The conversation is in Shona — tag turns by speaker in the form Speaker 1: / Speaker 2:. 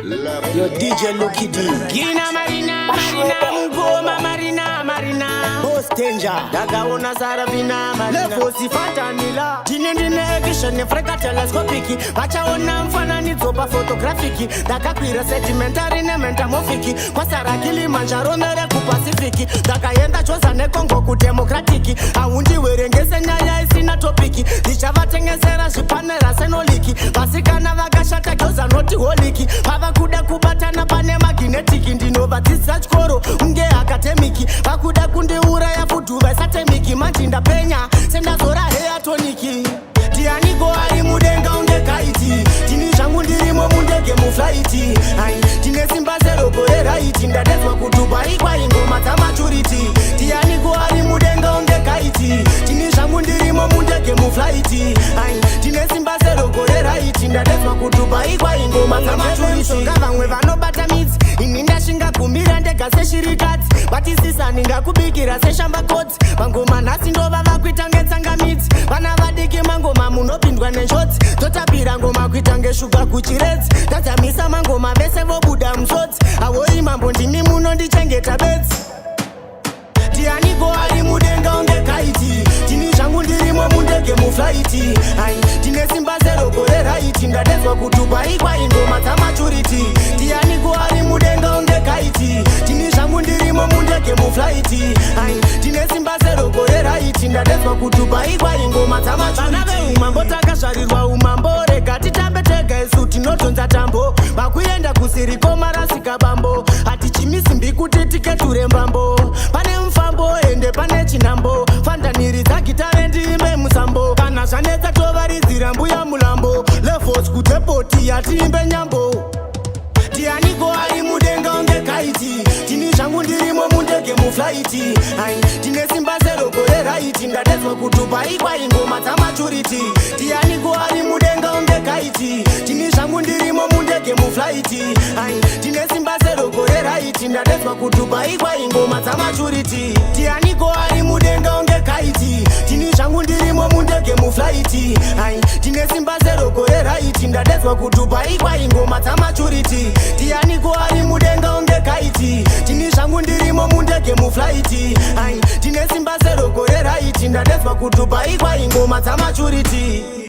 Speaker 1: Yo, DJ Lucky D.
Speaker 2: Gina Marina, Marina, Mugoma, Marina, Marina.
Speaker 1: Boss Danger.
Speaker 2: Ndakaona Saravina, Marina.
Speaker 1: Lefosi Fantanila.
Speaker 2: Ndine ndine action nefreka telescopic. Vachaona mufananidzo paphotographic. Ndakakwira sedimentary nemetamorphic. Kwasara Kilimanjaro nerekuPacific. Ndakaenda Joza neCongo kuDemocratic. Haundiwerengese nyaya isina topic. Ndichavatengesera zvipanera senoliki. Vasikana vakashata joza noti holiki. Vava kuda kubatana pane magnetic. Ndinovadzidzisa chikoro unge academic. Vakuda kundiuraya fudhu vasatemiki. Manje ndapenya sendazora hair tonic. Ndianiko ari mudenga unge kite? Ndini zvangu ndirimo mundege muflight. Ai, ndine simba serogo reright. Ndadedzwa kuDubai kwaingoma dzamaturity. Ndianiko ari mudenga unge kite? Ndini zvangu ndirimo mundege muflight. Ai, ndine simba serogo reright. Ndadedzwa kuDubai kwaingoma dzamaturity. Vamwe vanobata midzi, ini ndashinga kumira ndega seshirikadzi. Batisisa ndingakubikira seshambakodzi. Mangoma nhasi ndova vakuita ngetsangamidzi. Vana vadiki mangoma munopindwa nenjodzi. Totapira ngoma kuita ngeshuga kuchiredzi. Tadzamisa mangoma vese vobuda musodzi. Awoi mambo, ndimi munondichengeta bedzi. Ndianiko ari mudenga unge kite? Ndini zvangu ndirimo mundege muflight. Ai, ndine simba serogo reright. Ndadedzwa kuDubai kwaingoma dzamaturity. Ndianiko ari mudenga unge kite? Ndini zvangu ndirimo mundege muflight. Ai, ndine simba serogo reright. Ndadedzwa kuDubai kwaingoma dzamaturity. Vana veumambo takazvarirwa umambo. Rega titambe tega, isu tinodhonza tambo. Vakuenda kusiriko marasika bambo. Hatichimisimbi kuti tiketure mbambo. Pane mufambo ende pane chinambo. Fandaniri dzagitare ndiimbe musambo. Kana zvanetsa tovaridzira mbuya mulambo. Levels kudepot yatiimbe nyambo. Ndianiko ari mudenga unge kite? Ndini zvangu ndirimo mundege muflight. Ai, ndine simba serogo reright. Ndadedzwa kuDubai kwaingoma dzamaturity. Ndianiko ari mudenga unge kite? Ndini zvangu ndirimo mundege muflight. Ai, ndine simba serogo reright. Ndadedzwa kuDubai kwaingoma dzamaturity. Ndianiko ari mudenga unge kite? Ndini zvangu ndirimo mundege muflight. Ai, ndine simba serogo reright. Ndadedzwa kuDubai kwaingoma dzamaturity. Ndianiko ari mudenga unge kite? Ndini zvangu ndirimo mundege muflight. Ai, ndine simba serogo reright. Ndadedzwa kuDubai kwaingoma dzamaturity.